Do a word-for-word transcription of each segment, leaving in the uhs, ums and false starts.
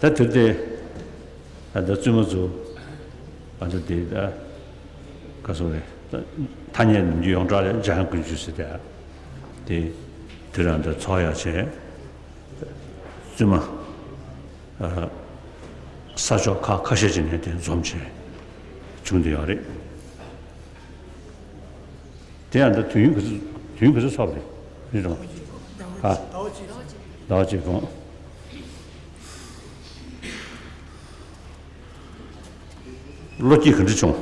ད་དེར་དེ། ད་ལྟ་བཙུན་མ་ཚོ། ཨ་ད་དེ་ད། ག་སོང་རེད། ཐ་སྙད་ནམ་རྒྱུན་ཡོངས་གྲགས་ལས་འཇམ་དབྱངས་ཀུན་སྤྱོད་ཟེར་ཏེ། དེ། དེ་རང་ད་ཚོགས་ཡག་བྱས། བཙུན་མ། ཨ། ས་ཕྱོགས་ཁག་ཁ་ཤས་ཅིག་ནས་དེ་འཛོམས་བྱས། བྱུང་བསྡད་ཡོད་རེད། དེ་ཡང་ད་དུས་ཡུན་ག་ཚོད་དུས་ཡུན་ག་ཚོད་ཚོགས་པ་རེད། རེད་རོ། ཨ། ཟླ་བ་གཅིག་གོང་། བློ་སྐྱེད་ག་འདྲ་བྱུང་།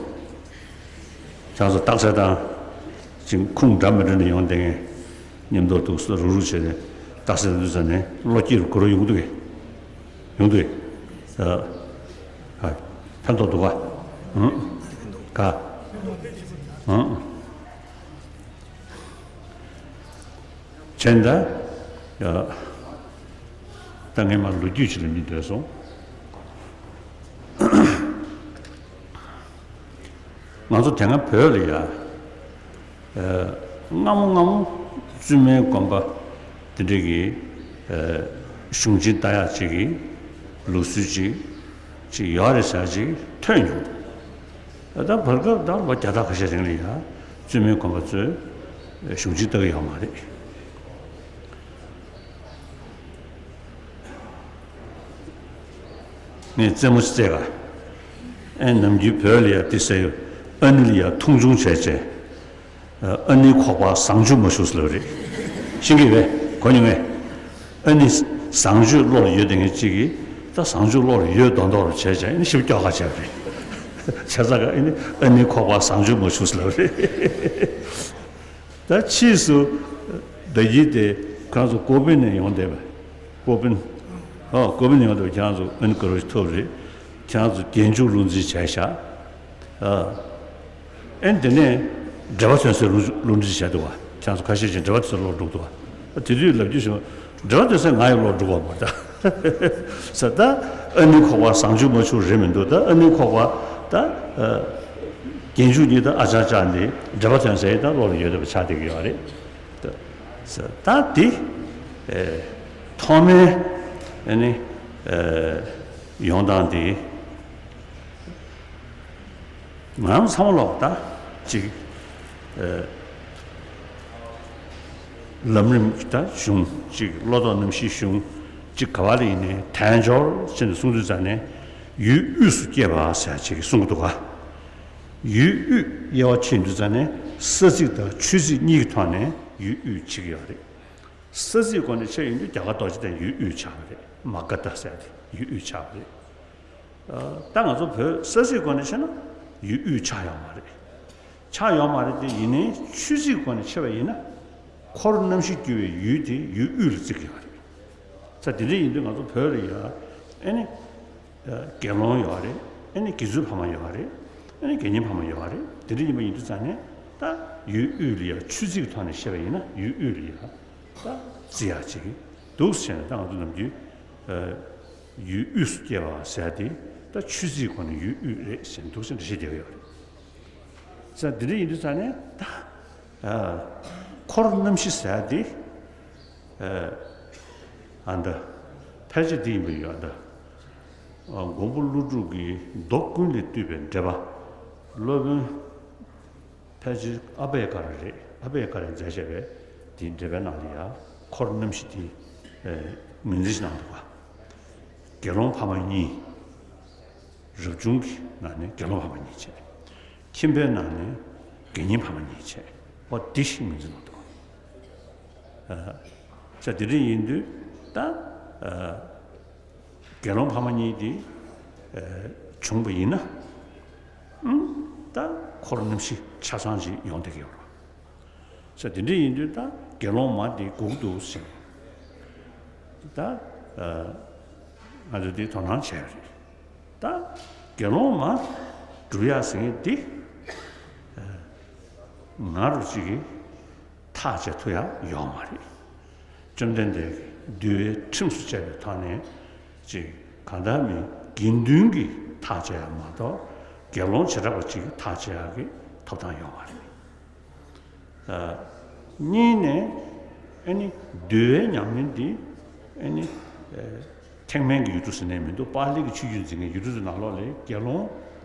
ཁྱེད་ཚོ་རྟགས་གསལ་དང་། ཅིང་ཁུངས་འདྲ་མི་འདྲ་ནས་ཡོང་བསྡད་མཁན། མཉམ་དུ་འདུག་ས་རུག་རུག་བྱས་ནས་རྟགས་གསལ་དུས་ཙམ་ནས་བློ་སྐྱེད་རུ་གུ་རུ་ཡོང་འདུག་གས། ཡོང་འདུག་གས། ཨ། ཕན་ཐོགས་འདུག་ག་ཨང་། ག་ཨང་། བྱས་ན་ད། ཡ། ད་ངས་མར་ལོ་རྒྱུས་ཅིག་ལ་མི་སྡོད་སོང་། ང་ཚོ་དེ་སྔ་བོད་ལ་ཡ། ཨ། སྔ་མོ་སྔ་མོ་བཙུན་མའི་དགོན་པ་དེ་འདྲ་གི། ཨ། གཞུང་ཆེན་ལྟ་ཡག་ཅིག་གི་ལུགས་སྲོལ་ཅིག་ཅིག་ཡོད་རེད་ཟེར་ཅིག་ཐོས་མྱོང་། ད་བར་སྐབས་ད་ལོ་བརྒྱ་ཕྲག་ཁ་ཤས་རིང་ལ་ཡ། བཙུན་མའི་དགོན་པ་ཚོས་གཞུང་ཆེན་ལྟ་གི་ཡོད་མ་རེད། ངས་རྩེད་མོ་རྩེ་ག་ཨེ་ནམ་རྒྱུན་བོད་ལ་ཡ་དེ་ཟེར་ཡོད། ཨ་ནི་ལ་ཡ་མཐོང་ཆུང་བྱས་བྱས། ཨ་ནི་ཁོག་པ་བཟང་ཆུ་མ་ཞུགས་ལབ་རེད། ཤེས་ཀྱི་རེད་གོ་མྱོང་ངས། ཨ་ནི་བཟང་ཆུ་བློར་ཡོད་དེ་ངས་གཅིག་གིས་ད་བཟང་ཆུ་བློར་ཡོད་མདོག་མདོག་རུ་བྱས་བྱས་ཨ་ནི་ཞིབ་སྐྱོ་ག་བྱས་པ་རེད། བྱས་ཙང་ཀ་ཨ་ནི་ཨ་ནི་ཁོག་པ་བཟང་ཆུ་མ་ཞུགས་ལབ་རེད། ད་ཕྱིས་སུ་ད་ཡིད་དེ་ཁོང་ཚོ་ཀོ་པིན་ནས་ཡོང་བསྡད་པ། ཀོ་པིན། ཨོ་ཀོ་པིན་ནས་ཡོང་བསྡད་པ་ཁྱེད་རང་ཚོ་ཨ་ནི་ཀ་རོ་ཐོབ་རེད། ཁྱེད་རང་ཚོ་རྒྱན་འཇུག་བློ་འཛིན་བྱས་ཤག་ཨ། ཨེ་དེ་ནས་འགྲེལ་པ་ཐོན་སའི་བློ་འཛིན་བྱས་འདུག་བ། ཁྱེད་ཚོ་ཁ་ཤས་ཀྱིས་འགྲེལ་པ་ཐོན་སའི་བློར་འགྲོ་འདུག་བ། དེ་དུས་ལབ་རྒྱུ་བྱུང་། འགྲེལ་པ་ཐོན་སའི་ང་ཡི་བློར་འགྲོ་བ་མ་རེད་ད། ས་ད་ཨ་ནི་ཁོག་པ་བཟང་ཆུ་མ་ཆུ་རེད་མི་འདུག་ད་ཨ་ནི་ཁོག་པ་ད། རྒྱན་འཇུག་གཉིས་ད་ཨ་ཅག་ཅག་འདི་འགྲེལ་པ་ཐོན་སའི་ད་བློར་ཡོད་བསྡད་པ་ཆགས་བསྡད་ཀྱི་ཡོད་རེད། ད་ས་ད་དེ། ཐོག་མའི་ཨ་ནི་ཡོང་སྟངས་དེ། ང་རང་ཚང་མ་ལོག་ད་ཅིག་ལམ་རིམ་ད་གཞུང་ཅིག་བློ་ལྡོག་རྣམ་བཞིའི་གཞུང་ཅིག་ག་བ་ལ་ཡིན་ནའི་དལ་འབྱོར་ཅན་དུ་གསུང་དུས་ཙང་ནས་ཡུལ་དབུས་སུ་སྐྱེས་པ་ཟེར་ཅིག་གསུང་གི་འདུག་ག་ཡུལ་དབུས་དབྱེ་བ་ཕྱེ་དུས་ཙང་ནས་ས་ཚིགས་དང་ཆོས་ཚིགས་གཉིས་ཀྱི་ཐོག་ནས་ཡུལ་དབུས་ཕྱེ་གི་ཡོད་རེད། ས་ཚིགས་སྒོ་ནས་ཕྱེ་ཡོང་དུས་རྒྱ་གར་རྡོ་རྗེ་གདན་ཡུལ་དབུས་ཆགས་པ་རེད། མ་ག་དྷ་ཟེར་ཡ་དེ་ཡུལ་དབུས་ཆགས་པ་རེད། ད་ང་ཚོ་བོད་ས་ཚིགས་སྒོ་ནས་བཤད་ན་ཡུལ་དབུས་ཆགས་ཡོད་མ་རེད། ཆགས་ཡོད་མ་རེད་དེ་ཡིན་ནའི་ཆོས་ཚིགས་སྒོ་ནས་བཤད་པ་ཡིན་ན་འཁོར་རྣམ་བཞི་རྒྱུ་བའི་ཡུལ་དེ་ཡུལ་དབུས་ལ་བརྩི་གི་ཡོད་རེད། ས་དེ་འདྲ་ཡིན་དུས་ང་ཚོ་བོད་ལ་ཡ་ཨེ་ནི་དགེ་སློང་ཡོད་རེད། ཨེ་ནི་དགེ་ཚུལ་ཕ་མ་ཡོད་རེད། ཨེ་ནི་དགེ་བསྙེན་ཕ་མ་ཡོད་རེད། དེ་འདྲ་ཡིན་པ་ཡིན་དུས་ཙང་ནས་ད་ཡུལ་དབུས་ལ་ཡ་ཆོས་ཚིགས་ཐོག་ནས་བཤད་པ་ཡིན་ན་ཡུལ་དབུས་ལ་ཡ་ད་བརྩི་ཡ་ཅིག་འདུག་ཟེར་ནས་ད་ང་ཚོ་ནམ་རྒྱུན་ཡུལ་དབུས་སུ་སྐྱེས་པ་ཟེར་ཡ་དེ་ད་ཆོས་ཚིགས་སྒོ་ནས་ཡུལ་དབུས་རེད་ཟེར་འདུག་ཟེར་འགྲེལ་བཤད་རྒྱག་གི་ཡོད་རེད། ས་འདི་འདྲ་ཡིན་དུས་ཙང་ནས་ད་འཁོར་རྣམ་བཞི་ཟེར་ཡ་དེ་ཨ་འདི་ཕལ་ཆེར་འདི་ཡིན་པ་ཡོད་ད། མགོན་པོ་ཀླུ་སྒྲུབ་ཀྱི་མདོ་ཀུན་ལས་བཏུས་པའི་འགྲེལ་པ། སློབ་དཔོན་ཕལ་ཆེར་ཨ་བྷྱ་ཀ་ར་རེད། ཨ་བྷྱ་ཀ་རས་མཛད་བྱས་པའི་དེའི་འགྲེལ་པའི་ནང་ལ་ཡང་འཁོར་རྣམ་བཞི་དེ་ངོས་འཛིན་གནང་འདུག་ག་དགེ་སློང་ཕ་མ་གཉིས། རབ་བྱུང་གི་ནང་ནས་དགེ་སློང་ཕ་མ་གཉིས་བྱས། ཁྱིམ་པའི་ནང་ནས་དགེ་བསྙེན་ཕ་མ་གཉིས་བྱས། ཨོ་འདི་ཞིག་ངོས་འཛིན་གནང་འདུག་ག་ས་དེ་འདྲ་ཡིན་དུས་ད་དགེ་སློང་ཕ་མ་གཉིས་དེ་བྱུང་པ་ཡིན་ན་ད་འཁོར་རྣམ་བཞི་ཆ་ཚང་ཅིག་ཡོང་བསྡད་ཀྱི་ཡོད་རེད། ས་དེ་འདྲ་ཡིན་དུས་ད་དགེ་སློང་མ་དེ་སྒུག་འདུག་ཟེར། ད་ང་ཚོ་དེ་དོ་སྣང་བྱས་པ་རེད། ད་དགེ་སློང་མ་སྒྲུབ་ཡག་ཟེར་མཁན་འདི་ང་རུ་གཅིག་གིས་ཐག་བཅད་ཐུབ་ཡག་ཡོད་མ་རེད། བཅོམ་ལྡན་འདས་ཀྱིས་འདུལ་བའི་ཁྲིམས་སུ་བཅའ་བའི་ཐོག་ནས་ཅིག་གང་ལྟར་མི་དགེ་འདུན་གྱིས་ཐག་བཅད་ཡག་མ་གཏོགས་དགེ་སློང་བྱེ་བྲག་པ་གཅིག་གིས་ཐག་བཅད་ཡག་གི་ཐོབ་ཐང་ཡོད་མ་རེད། གཉིས་ནས་ཨ་ནི་འདུལ་བའི་ཉམས་ལེན་འདི་ཨ་ནི་ཨ་ ཐེག་དམན་གྱི་ཡུལ་གྲུ་ཟེར་ནས་མི་འདུག་པཱ་ལི་གི་ཆོས་བརྒྱུད་འཛིན་མཁན་ཡུལ་གྲུ་ཚོའི་ནང་ལོགས་ལ་དགེ་སློང་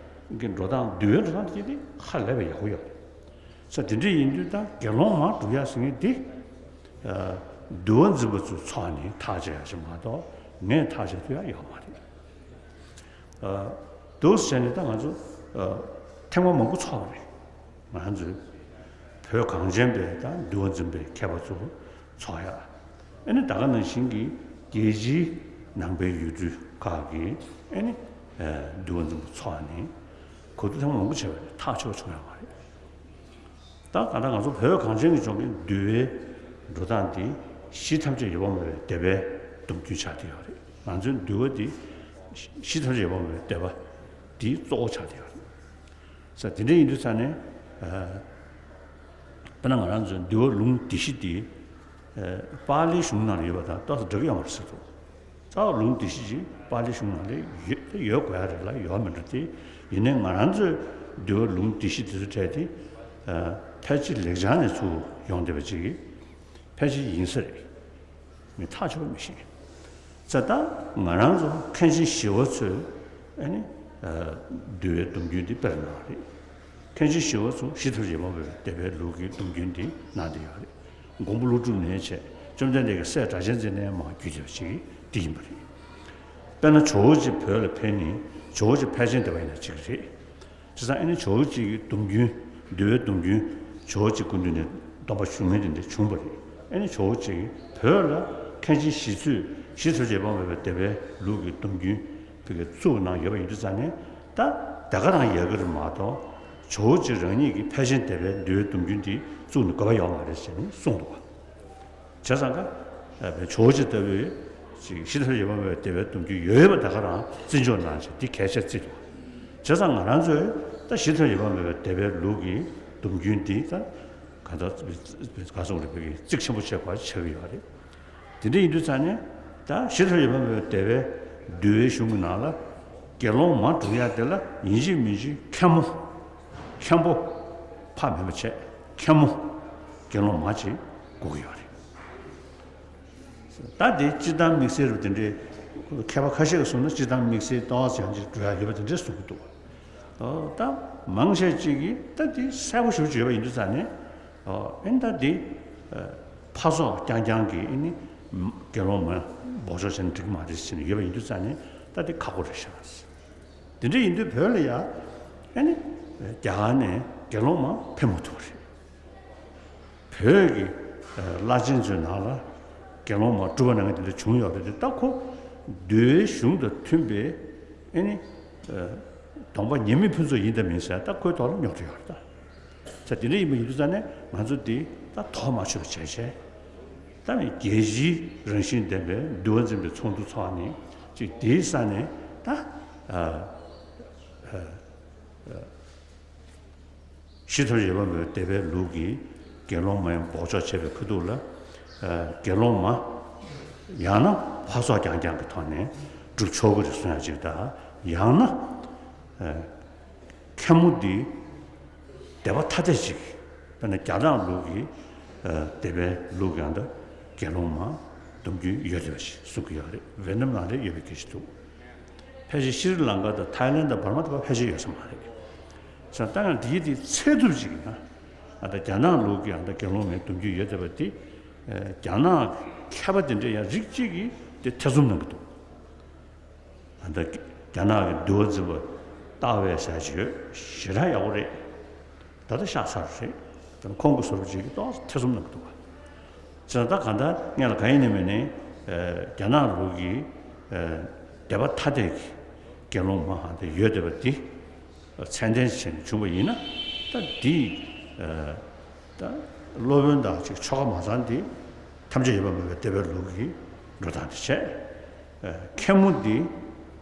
གི་འགྲོ་སྟངས་འདུལ་བའི་འགྲོ་སྟངས་དེ་དེ་ཧ་ལས་པའི་ཡག་པོ་ཡོད་རེད། ས་དེ་འདྲ་ཡིན་དུས་ད་དགེ་སློང་མར་སྒྲུབ་ཡག་ཟེར་མཁན་དེ། འདུལ་བ་འཛིན་པ་ཚོའི་ཚོགས་ནས་ཐག་བཅད་ཡག་ཅིག་མ་གཏོགས་ངས་ཐག་བཅད་ཐུབ་ཡག་ཡོད་མ་རེད། འདུག་ཟེར་ནས་ད་ང་ཚོ་ཐེངས་མ་མང་པོ་ཚོགས་པ་རེད། ང་ཚོས་བོད་གངས་ཅན་པའི་ད་འདུལ་བ་འཛིན་པའི་མཁས་པ་ཚོ་ཚོགས་ཡག་ཨ་ནི་ད་ག་ནང་བཞིན་གྱི་རྒྱལ་སྤྱིའི་ནང་པའི་ཡུལ་གྲུ་ཁག་གི་ཨ་ནི་འདུལ་བ་འཛིན་པ་ཚོགས་ནས་གོ་བསྡུར་ཐེངས་མ་མང་པོ་བྱས་པ་རེད། ཐག་ཆོད་བྱུང་ཡོད་མ་རེད། ད་ག་ད་ང་ཚོ་བོད་གངས་ཅན་གྱི་ལྗོངས་ཀྱི་འདུལ་བའི་འགྲོ་སྟངས་འདི་གཞི་ཐམས་ཅད་ཡོད་པར་སྨྲ་བའི་སྡེ་པའི་སྡོམ་རྒྱུན་ཆགས་བསྡད་ཡོད་རེད། ང་ཚོའི་འདུལ་བ་འདི་གཞི་ཐམས་ཅད་ཡོད་པར་སྨྲ་བའི་སྡེ་པ་འདིའི་གཙོ་བོ་ཆགས་བསྡད་ཡོད་རེད། ས་དེ་འདྲ་ཡིན་དུས་ཙང་ནས། དཔེར་ན་ང་རང་ཚོའི་འདུལ་བ་ལུང་སྡེ་བཞི་འདི། པཱ་ལིའི་གཞུང་ནང་ལ་ཡོད་པ་དང་ཏོག་ཙམ་འདྲ་གི་ཡོད་མ་རེད་ཟེར་འདུག་རྩ་བ་ལུང་སྡེ་བཞི་ཅིག་པཱ་ལིའི་གཞུང་ནང་ལ་ཡོད་ཡོད་དགོས་ཡ་རེད་ལ་ཡོད་མི་འགྲོ་དེ། ཡིན་ནའི་ང་རང་ཚོའི་འདུལ་བ་ལུང་སྡེ་བཞི་དེ་ཚོ་གྲས་དེ། ཕལ་ཆེར་ལེགས་བྱང་ནས་ཚུར་ཡོང་བསྡད་པ་ཅིག་གིས་ཕལ་ཆེར་ཡིན་ས་རེད། མི་ཐག་ཆོད་པ་མི་ཤེས། ཙ་ད་ང་རང་ཚོ་མཁན་ཆེན་ཞི་བ་འཚོས་ཨ་ནི་འདུལ་བའི་སྡོམ་རྒྱུན་འདི་སྤེལ་གནང་བ་རེད། མཁན་ཆེན་ཞི་བ་འཚོ་གཞི་ཐམས་ཅད་ཡོད་པར་སྨྲ་བའི་སྡེ་པའི་ལུགས་ཀྱི་སྡོམ་རྒྱུན་འདི་གནང་བསྡད་ཡོད་རེད། མགོན་པོ་ཀླུ་སྒྲུབ་ནས་བྱས་བཅོམ་ལྡན་འདས་ཀྱི་སྲས་སྒྲ་གཅན་འཛིན་ནས་མར་བརྒྱུད་བྱས་པ་ཞིག་འདི་ཡིན་པ་རེད། དཔེར་ན་ཇོ་བོ་རྗེ་བོད་ལ་ཕེབས་ནས་ཇོ་བོ་རྗེ་ཕལ་ཆེན་སྡེ་པ་ཡིན་ན་གཅིག་རེད། བྱས་ཙང་ཨ་ནི་ཇོ་བོ་རྗེ་གི་སྡོམ་རྒྱུན། འདུལ་བའི་སྡོམ་རྒྱུན། ཇོ་བོ་རྗེ་སྐུ་མདུན་ནས་སྡོམ་པ་ཞུ་མཁན་དེ་འདྲ་བྱུང་བ་རེད། ཨ་ནི་ཇོ་བོ་རྗེ་གིས་བོད་ལ་མཁན་ཆེན་ཞི་འཚོས་གཞི་ཐམས་ཅད་ཡོད་པར་སྨྲ་བའི་སྡེ་པའི་ལུགས་ཀྱི་སྡོམ་རྒྱུན་དེ་ག་བཙུགས་གནང་ཡོད་པ་ཡིན་དུས་ཙང་ནས་ད་དེ་ག་རང་ཡག་གི་རེད་མ་གཏོགས་ཇོ་བོ་རྗེ་རང་ཉིད་ཀྱིས་ཕལ་ཆེན་སྡེ་པའི་འདུལ་བའི་སྡོམ་རྒྱུན་དེ་བཙུགས་ནས་དགོས་པ་ཡོད་མ་རེད་ཟེར་ནས་གསུངས་འདུག་བ། བྱས་ཙང་ཀ་ཇོ་བོ་རྗེ་ལྟ་བུའི་ཅིག་གཞི་ཐམས་ཅད་ཡོད་པར་སྨྲ་བའི་སྡེ་པའི་སྡོམ་རྒྱུན་ཡོད་པ་དེ་ག་རང་བརྩི་འཇོག་གནང་བྱས་འདི་གལ་ཆེར་བརྩི་འདུག་བྱས་ཙང་ང་རང་ཚོས་ད་གཞི་ཐམས་ཅད་ཡོད་པར་སྨྲ་བའི་སྡེ་པའི་ལུགས་ཀྱི་སྡོམ་རྒྱུན་འདི་ད་ག་ད་ག་སོང་རེད་པའི་གི་གཙིགས་ཆེན་པོ་བྱས་ག་ཆགས་ཀྱི་ཡོད་རེད། དེ་འདྲ་ཡིན་དུས་ཙང་ནས་ད་གཞི་ཐམས་ཅད་ཡོད་པར་སྨྲ་བའི་སྡེ་པའི་འདུལ་བའི་གཞུང་གི་ནང་ལ་དགེ་སློང་མ་སྒྲུབ་ཡ་དེ་ལ་ཡིན་གཅིག་མིན་གཅིག་མཁན་མོ། མཁན་པོ་ཕ་མེད་པ་བྱས་མཁན་མོ་དགེ་སློང་མ་ཅིག་དགོས་ཀྱི་ཡོད་རེད། ད་དེ་སྤྱིར་བཏང་དམིགས་བསལ་རུ་དེ་འདྲའི་མཁས་པ་ཁ་ཤས་ཀྱིས་གསུངས་ན་སྤྱིར་བཏང་དམིགས་བསལ་ཏོག་ཙམ་ཅིག་འགྲོ་ཡ་ཡོད་པ་དེ་འདྲས་གསུང་གི་འདུག་ཨོ། ད་མང་ཆེ་ཅིག་གིས་ད་དེ་གསལ་པོ་ཞེ་པོ་ཅིག་ཡོད་པ་ཡིན་དུས་ཙང་ནས་ཨོ་ཨེ་ད་དེ་ཕ་སོགས་རྐྱང་རྐྱང་གིས་ཨེ་ནི་དགེ་སློང་མ་འབོགས་ཆོག་བྱས་ན་འགྲིག་གི་མ་རེད་ཟེར་ནས་ཡོད་པ་ཡིན་དུས་ཙང་ནས་ད་དེ་ཁག་པོ་རེད་ཤག་དེ་འདྲ་ཡིན་དུས་བོད་ལ་ཡ་ཨེ་ནི་རྒྱ་གར་ནས་དགེ་སློང་མ་ཕེབས་མ་ཐུབ་པ་རེད། བོད་ཀྱི་བླ་ཆེན་ཚོའི་ནང་ལ་དགེ་སློང་མ་སྒྲུབ་པ་གནང་མཁན་དེ་འདྲ་བྱུང་ཡོད་རེད་དེ། ད་ཁོ་འདུལ་བའི་གཞུང་དང་མཐུན་པའི་ཨེ་ནི་སྡོམ་པ་ཉེས་མེད་ཕུན་ཚོགས་ཡིན་དང་མིན་ཟེར་ད་ཁོའི་ཐོག་ལ་རྙོག་དྲ་ཡོད་རེད་ད། ད་དེ་འདྲ་ཡིན་པ་ཡིན་དུས་ཙང་ནས་ང་ཚོ་འདི་ད་ཐོག་མ་ཆོད་པ་བྱས་བྱས་ད་ནི་རྒྱལ་སྤྱིའི་རང་བཞིན་ལྡན་པའི་འདུལ་བ་འཛིན་པའི་ཚོགས་འདུ་ཚོགས་ནས་ཅིག་དེའི་ས་ནས་ད། གཞི་ཐམས་ཅད་ཡོད་པར་སྨྲ་བའི་སྡེ་པའི་ལུགས་ཀྱིས་དགེ་སློང་མ་ཡང་འབོགས་ཆོག་བྱས་པའི་ཁ་ཐུག་ལ། དགེ་སློང་མ་ཡང་ན་ཕ་སོགས་རྐྱང་རྐྱང་གི་ཐོག་ནས་སྒྲུབ་ཆོག་གི་རེད་གསུང་ཡ་ཅིག་དང་། ཡང་ན་མཁན་མོ་འདི་སྡེ་པ་ཐ་དད་ཅིག་དཔེར་ན་རྒྱ་ནག་ལུགས་ཀྱི་སྡེ་པའི་ལུགས་ཀྱང་ད་དགེ་སློང་མ་སྡོམ་རྒྱུན་ཡོད་བསྡད་པ་ཞིག་གསུང་གི་ཡོད་རེད། ཝེ་ནམ་ནང་ལ་ཡོད་པའི་སྐད་ཆ་འདུག་ཕལ་ཆེར་ཤྲི་ལང་ཀ་དང་ཐའི་ལན་དང་འབར་མ་དེ་པར་ཕལ་ཆེར་ཡོད་ས་མ་རེད། བྱས་ཙང་ད་ཡང་དེའི་དེ་ཚད་ཐུབ་ཅིག་ཡིན་ན། ཨ་ད་རྒྱ་ནག་ལུགས་ཀྱི་ཨ་ད་དགེ་སློང་མའི་སྡོམ་རྒྱུན་ཡོད་བསྡད་པ་དེ། རྒྱ་ནག་མཁས་པ་དེ་འདྲ་ཡང་རིགས་གཅིག་གིས་དེ་ཐེ་ཚོམ་གནང་གི་འདུག་ཨ་ད་རྒྱ་ནག་གི་འདུལ་བ་འཛིན་པ་ཏཱ་ཝེ་ཟེར་ཅིག་ཡོད། ཞེ་དྲག་ཡག་པོ་རེད། ད་ལྟ་གཤེགས་ཚར་རེད། ད་ཁོང་གི་བཟོ་འདྲ་ཅིག་གིས་ཏོག་ཙམ་ཐེ་ཚོམ་གནང་གི་འདུག་བ། བྱས་ཙང་ད་གང་ལྟར་སྔོན་ལ་གང་ཡིན་ནའི་མིན་ནའི་རྒྱ་ནག་ལུགས་ཀྱི་སྡེ་པ་ཐ་དད་ཀྱི་དགེ་སློང་མ་ཧ་དེ་ཡོད་བསྡད་པ་འདི་ཚད་ལྡན་བྱས་ནས་བྱུང་བ་ཡིན་ན། ད་འདི་ད་སློབ་དཔོན་དང་ཅིག་ཆོ་ག་མ་ཚང་འདི་ཐམས་ཅད་ཡོད་པར་སྨྲ་བའི་སྡེ་པའི་ལུགས་ཀྱི་འགྲོ་སྟངས་དེ་བྱས། མཁན་མོ་འདི་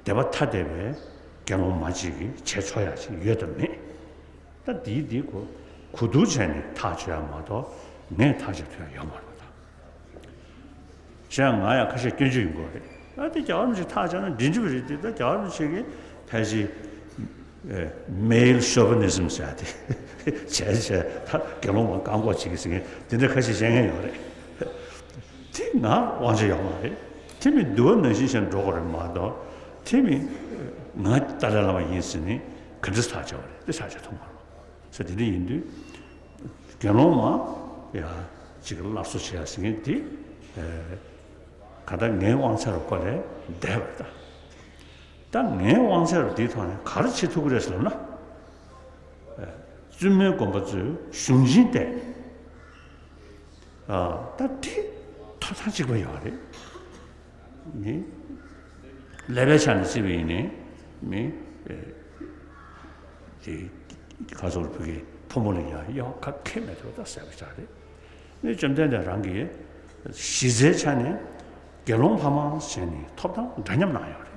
སྡེ་པ་ཐ་དད་པའི་དགེ་སློང་མ་ཅིག་གིས་བྱས་ཆོག་ཡ་ཅིག་ཡོད་དམ་མེད། ད་འདིའི་འདི་གོ་གོ་བསྡུར་བྱས་ནས་ཐག་གཅོད་ཡ་མ་གཏོགས་ངས་ཐག་གཅོད་ཐུབ་ཡ་ཡོད་མ་རེད་པ་ད། གཞན་ང་ཡང་ཁ་ཤས་སྐྱོན་བརྗོད་ཡོང་གི་རེད། ཨ་དེ་རྒྱལ་བ་རིན་པོ་ཆེ་ཐག་བཅད་ན་འགྲིག་འགྲིག་པ་རེད་དེ། ད་རྒྱལ་བ་རིན་པོ་ཆེ་གིས་ཕལ་ཆེར་male chauvinism ཟེར་ཡ་དེ་བྱས་བྱས་ད་དགེ་སློང་མ་བཀག་འགོག་བྱེད་ཀྱི་ཟེར་མཁན་དེ་འདྲ་ཁ་ཤས་བཤད་མཁན་ཡོད་རེད། དེ་ང་དབང་ཆ་ཡོད་མ་རེད། དེ་མིན་འདུལ་བ་ནང་བཞིན་བྱས་ནས་འགྲོ་དགོས་རེད་མ་གཏོགས། དེ་མིན་ང་ཏཱ་ལའི་བླ་མ་ཡིན་ཟེར་ནས་ག་འདྲ་ཐག་བཅད་པ་རེད། དེ་ཐག་བཅད་ཐུབ་མ་རེད། ས་དེ་འདྲ་ཡིན་དུས། དགེ་སློང་མ་ཡ་གཅིག་གི་སླར་གསོ་བྱེད་ཡ་ཟེར་མཁན་དེ། ཨེ། ག་ད་ངའི་དབང་ཚད་རུ་ཁོ་ལས་འདས་པ་རེད་ད། ད་ངའི་དབང་ཚད་རུ་དེའི་ཐོག་ནས་ག་རེ་བྱེད་ཐུབ་ཀྱི་རེད་ཟེར་ལབ་ན། ཨེ། བཙུན་མོའི་དགོན་པ་ཚོས་གཞུང་ཆེན་བལྟས། ཨ། ད་དེ་ཐོབ་ཐང་གཅིག་པ་ཡོད་རེད། ནི། ཀླད་པའི་ཆ་ནས་བརྩིས་པ་ཡིན་ནའི། མི། ཨེ། དེ། ཁ་སོར་བུ་གའི་ཕོ་མོ་ལ་ཡང་གཡོ་ཁ་ཁེ་མེད་དུ་ད་གསལ་པོ་ཆགས་རེད། ནི་བཅོམ་ལྡན་འདས་རང་གིས་གཞི་རྩའི་ཆ་ནས་དགེ་སློང་ཕ་མ་བྱས་ནས་ཐོབ་ཐང་འདྲ་མཉམ་གནང་ཡོད་རེད།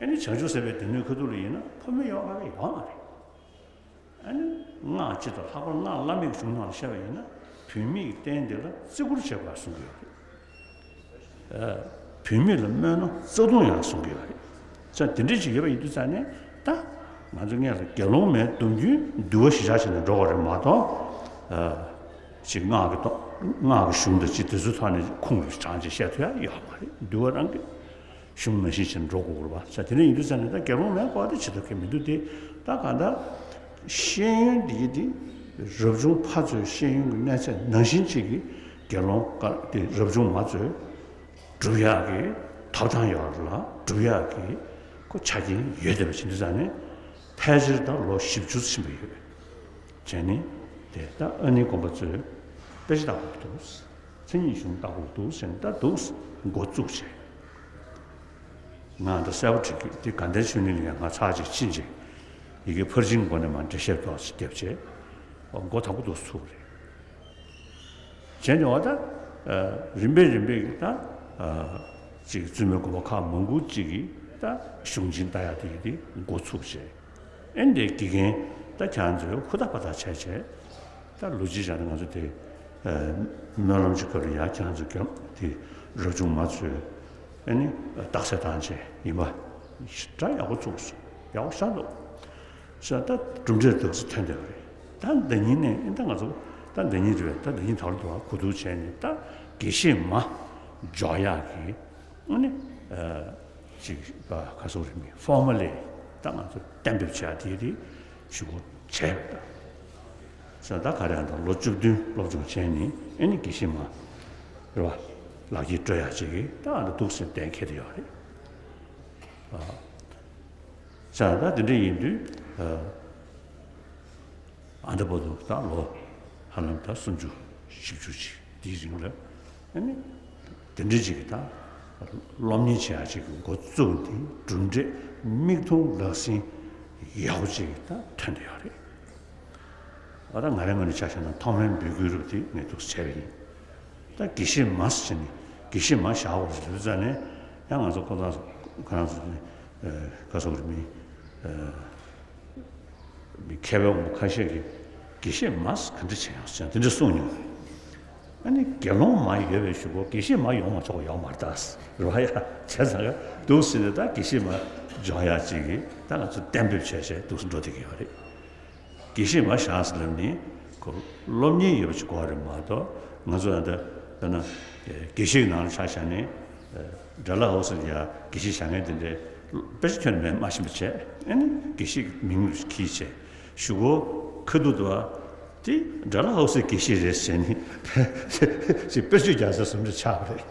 ཨ་ནི་བྱང་ཆུབ་སེམས་དཔའི་སྡེ་སྣོད་ཁ་ཐུག་ལ་ཡིན་ན་ཕོ་མོ་གཡོ་ཁ་ཡོད་མ་རེད། ཨ་ནི་སྔགས་སྤྱི་དང་ལྷག་པར་སྔགས་བླ་མེད་ཀྱི་གཞུང་ནང་ལ་བཤད་པ་ཡིན་ན། བུད་མེད་ཀྱི་རྟེན་འདི་ལ་བརྩི་བཀུར་བྱེད་དགོས་གསུང་གི་ཡོད་རེད། ཨ། བུད་མེད་ལ་སྨོད་ན་བརྩེ་དུང་ཡོད་གསུང་གི་ཡོད་རེད། ས་དེ་འདྲ་ཅིག་ཡོད་པ་ཡིན་དུས་ཙང་ནས་ད། ང་ཚོ་སྔོན་ལ་དགེ་སློང་མའི་སྡོམ་རྒྱུན་འདུལ་བ་གཞིར་བཞག་བྱས་ནས་འགྲོ་དགོས་རེད་མ་གཏོགས། ཨ། ཅིག་སྔགས་ཀྱི་ཐོག་སྔགས་ཀྱི་གཞུང་དང་ཅིག་དེ་ཚོའི་ཐོག་ནས་ཁུངས་ཀྱིས་དྲངས་ཅིག་བཤད་ཐུབ་ཡ་ཡོད་མ་རེད། འདུལ་བ་རང་གི་གཞུང་ནང་བཞིན་བྱས་ནས་འགྲོ་དགོས་རེད་པ། ས་དེ་འདྲ་ཡིན་དུས་ཙང་ནས་ད་དགེ་སློང་མའི་སྐོར་དེ་བྱེད་ཐུབ་མཁན་མི་འདུག་སྟེ། ད་གང་ལྟར་ཤེས་ཡོན་འདི་གི་དེ་རབ་བྱུང་ཕར་ཚུར་ཤེས་ཡོན་གྱི་གནས་ཚད་ནང་བཞིན་ཅིག་གི་དགེ་སློང་དེ་རབ་བྱུང་མ་ཚོས་སྒྲུབ་ཡག་གི་ཐོབ་ཐང་ཡོད་རེད་ལ། སྒྲུབ་ཡག་གི་ཁོ་ཆ་རྐྱེན་ཡོད་བསྡད་པ་བྱེད་དུས་ཙང་ནས་ཕལ་ཆེར་ད་ལོ་བཞི་བཅུ་ཕྱིན་པ་ཡོད་བྱས་ནས། དེ་ད་ཨ་ནེའི་དགོན་པ་ཚོས་དཔེ་ཆ་ལྟ་དགོས་འདུག་མཚན་ཉིད་གཞུང་ལྟ་དགོས་འདུག་ཟེར་ནས་ད་འདུག་འགོ་བཙུགས་བྱས། ང་ད་གསལ་པོ་དྲན་གྱི་འདུག་དགའ་ལྡན་ཆོས་གླིང་ལ་ཡང་ང་ཚར་གཅིག་ཕྱིན་བྱས། ཡི་གེ་ཕར་ཕྱིན་སྒོ་ནས་མར་འགྲེལ་བཤད་ཏོག་ཙམ་བརྒྱབ་བྱས། འོ། འགོ་དང་པོ་འདུག་ཚུགས་པ་རེད། བྱས་ནས་འོ་ད། ཨ། རིམ་པས་རིམ་པས་ཀྱི་ད། ཨ། ཅིག་བཙུན་མའི་དགོན་པ་ཁག་མང་པོ་ཅིག་གིས་ད་གཞུང་ཆེན་ལྟ་ཡག་དེ་ཡི་དེ་འགོ་ཚུགས་བྱས། ཨེ་འདྲའི་དགེ་རྒན་ད་ཁྱེད་རང་ཚོས་ཧུར་ཐག་པ་ཐག་བྱས་བྱས། ད་ལོ་རྒྱུས་བྱས་ན་ང་ཚོ་དེ། ཨ། སྨོན་ལམ་གྱི་སྐབས་ལ་ཡང་ཁྱེད་རང་ཚོ་རྒན་དེ་རབ་བྱུང་མ་ཚོས་ཨ་ནི་རྟགས་གསལ་བཏང་བྱས་ཡིན་པ་ཞེ་དྲག་ཡག་པོ་བཙུགས་སོང་། ཡག་པོ་ཤར་འདུག་ས་ད་གྲུབ་འབྲས་འདུག་སེ་ཐོན་བསྡད་པ་རེད། ད་འདི་ཉིན་ནས་ཨེ་ད་ང་ཚོ་ད་འདི་ཉིན་རེད་པས། ད་འདི་ཉིན་ད་རུང་དུ་བ་གོ་བསྡུར་བྱས་ནས་ད་དགེ་བཤེས་མ་འཇོག་ཡག་གི་ཨ་ནི། ཨ། ཅིག་པ་ག་སོག་རིག་མིན་ཧྥོར་མ་ལི་ད་ང་ཚོ་གཏན་འབེབས་བྱས་དེ་རེད། ཞུ་སྒོ་བྱས་པ་ད། ས་ད་ག་རེ་ཨ་ད་ལོ་བཅུ་བདུན་སློབ་སྦྱོང་བྱས་ནས་ཨེ་ནི་དགེ་བཤེས་མ་རེད་པ། ལག་ཁྱེར་སྤྲོད་ཡག་ཅིག་གི་ད་ཨ་ད་འདུག་སེ་གཏན་འཁེལ་དེ་ཡོད་རེད། ཨ། ས་ད་དེ་འདྲ་ཡིན་དུས། ཨ། ཨ་ད་བར་དུ་ད་ལོ་ཧ་ལམ་ད་སུམ་ཅུ་བཞི་བཅུ་ཅིག་དེའི་རིང་ལ་ཨ་ནི་དེ་འདྲ་ཅིག་གི་ད་སློབ་གཉེར་བྱེད་ཡག་ཅིག་གི་འགོ་བཙུགས་ཏེ་གྲུབ་འབྲས་མིག་མཐོང་ལག་ཟིན་ཡག་པོ་ཅིག་ད་ཐོན་བསྡད་ཡོད་རེད། ཨ་ད་ང་རའི་ངོས་ནས་ཆ་བཞག་ན་ཐོག་མའི་འབོད་སྐུལ་རུ་དེ་ངས་འདུག་སེ་བྱས་པ་ཡིན། ད་དགེ་བཤེས་མ་ཟེར་ནས་དགེ་བཤེས་མ་བཞག་དགོས་ཟེར་དུས་ཙང་ནས་ཡང་ང་ཚོ་ཁོ་ཚོ་ཁོ་རང་ཚོ་ནས་ག་སོག་རིག་མིན། མི་མཁས་པའི་དབང་པོ་ཁ་ཤས་ཀྱིས་དགེ་བཤེས་མ་ཟེར་ག་འདྲ་བྱེད་ཡང་ཟེར་དེ་འདྲ་གསུངས་མྱོང་། ཨ་ནི་དགེ་སློང་མ་ཡོད་པའི་གཞུག་གུ་དགེ་བཤེས་མ་ཡོང་མ་ཆོག་ཡོད་མ་རེད་ད་ཟེར་བ་ཡ་བྱས་ཙང་ཡ་འདུག་སེ་ནས་ད་དགེ་བཤེས་མ་འཇོག་ཡག་ཅིག་གིས་ད་ང་ཚོ་གཏན་འབེབས་བྱས་བྱས་འདུག་སེ་འགྲོ་བསྡད་ཀྱི་ཡོད་རེད། དགེ་བཤེས་མ་བཞག་ཟེར་ལབ་ནི་ཁོ་སློབ་གཉེར་ཡོད་པ་ཞིག་དགོས་རེད་མ་གཏོགས། ང་ཚོ་ད་ལྟ་དཔེར་ན་དགེ་བཤེས་ནང་ལ་ཆ་བཞག་ནས་ཌལ་ཧོ་སི་ཡ་དགེ་བཤེས་བཞག་མཁན་དེ་འདྲའི་དཔེ་ཆ་ཁྱོན་ནས་མེད་མ་ཤེས་པ་བྱས། ཨ་ནི་དགེ་བཤེས་ཀྱི་མིང་ལ་གྱིས་བྱས་གཞུག་གུ་ཁ་ཐུག་ཏུ་དེ་ཌལ་ཧོ་སི་དགེ་བཤེས་རེད་ཟེར་ནས་ཅིག་དཔེ་ཆ་རྒྱག་ས་བཟོ་འདྲ་ཆགས་པ་རེད།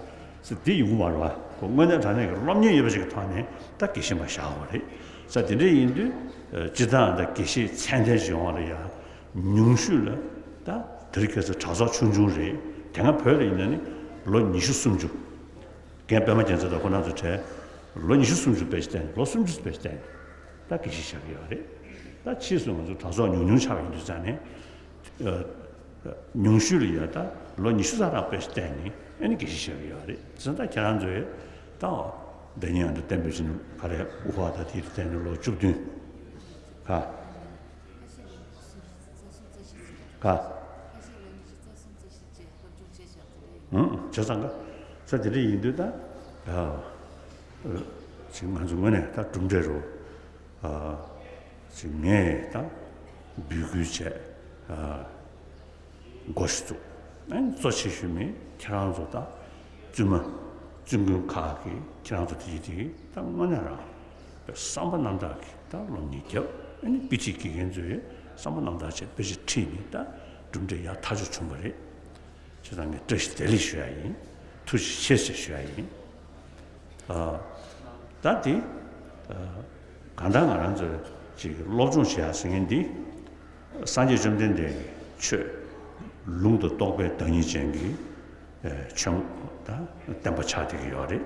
ས་འདི་ཡོང་བ་རེད་བ། ཁོ་དངོས་གནས་དྲང་གནས་ཀྱི་སློབ་གཉེར་ཡོད་པ་ཞིག་གི་ཐོག་ནས་ད་དགེ་བཤེས་མ་བཞག་དགོས་རེད། ས་དེ་འདྲ་ཡིན་དུས་སྤྱིར་བཏང་ད་དགེ་བཤེས་ཚད་ལྡན་ཞིག་ཡོང་བ་ལ་ཡ་ཉུང་ཤོས་ལ་ད་དེ་རིང་ཁ་སང་གྲྭ་ཚོགས་ཆུང་ཆུང་རེད། དེ་སྔ་བོད་ལ་ཡིན་ན་ནི་ལོ་ཉི་ཤུ་སུམ་ཅུ། རྒན་པད་མ་རྒྱལ་མཚན་དང་ཁོ་རང་ཚོ་གྲས་ལོ་ཉི་ཤུ་སུམ་ཅུ་དཔེ་ཆ་བལྟས་ནས་ལོ་སུམ་ཅུ་དཔེ་ཆ་བལྟས་ནས་ད་དགེ་བཤེས་བཞག་གི་ཡོད་རེད། ད་ཕྱིས་སུ་ང་ཚོ་གྲྭ་ཚོགས་ཉུང་ཉུང་ཆགས་པ་ཡིན་དུས་ཙང་ནས། ཉུང་ཤོས་ལ་ཡ་ད་ལོ་ཉི་ཤུ་རྩ་གྲངས་དཔེ་ཆ་བལྟས་ནས་ཨ་ནི་དགེ་བཤེས་བཞག་གི་ཡོད་རེད། བྱས་ཙང་ད་ཁྱེད་རང་ཚོས་ད་འདི་ཉིད་ཨ་འདི་གཏན་འབེབས་བྱས་ནས་ག་རེ་དབུ་ཕར་ད་དེ་དེ་བལྟས་ནས་ལོ་བཅུ་བདུན་ག་ག་ཨང་། བྱས་ཙང་ག་ས་དེ་འདྲ་ཡིན་དུས་ད་ཅིག་ང་ཚོ་ངོས་ནས་ད་གྲུབ་འབྲས་རུ། ཅིག་ངས་ད་འབོད་སྐུལ་བྱས། འགོ་ཞིག་བཙུགས། ཨ་ནི་གཙོ་ཆེ་ཤོས་མི་ཁྱེད་རང་ཚོ་ད་ བཙུན་མ་བཙུན་དགོན་ཁག་གི་ཁྱེད་རང་ཚོ་དེ་དེ་ད་དངོས་གནས་རང་བསམ་པ་རྣམ་དག་གིས་ད་སློབ་གཉེར་བརྒྱབ། ཨ་ནི་དཔེ་ཁྲིད་དགེ་རྒན་ཚོས་བསམ་པ་རྣམ་དག་བྱས་དཔེ་ཆ་ཁྲིད་ནས་ད་གྲུབ་འབྲས་ཡག་ཐག་ཆོད་བྱུང་བ་རེད། བྱས་ཙང་ངས་བཀྲ་ཤིས་བདེ་ལེགས་ཞུ་ཡ་ཡིན། ཐུགས་རྗེ་ཆེ་ཞེས་ཞུ་ཡ་ཡིན། ཨ། ད་དེ། ཨ། གང་ལྟར་ང་རང་ཚོ་ཅིག་སློབ་སྦྱོང་བྱེད་ཡ་ཟེར་མཁན་འདི། སངས་རྒྱས་བཅོམ་ལྡན་འདས་ཀྱི་ཆོས་ལུང་དང་རྟོགས་པའི་བདག་ཉིད་ཅན་གྱི། ཨ། ཆོས་ད་བསྟན་པ་ཆགས་བསྡད་ཀྱི་ཡོད་རེད།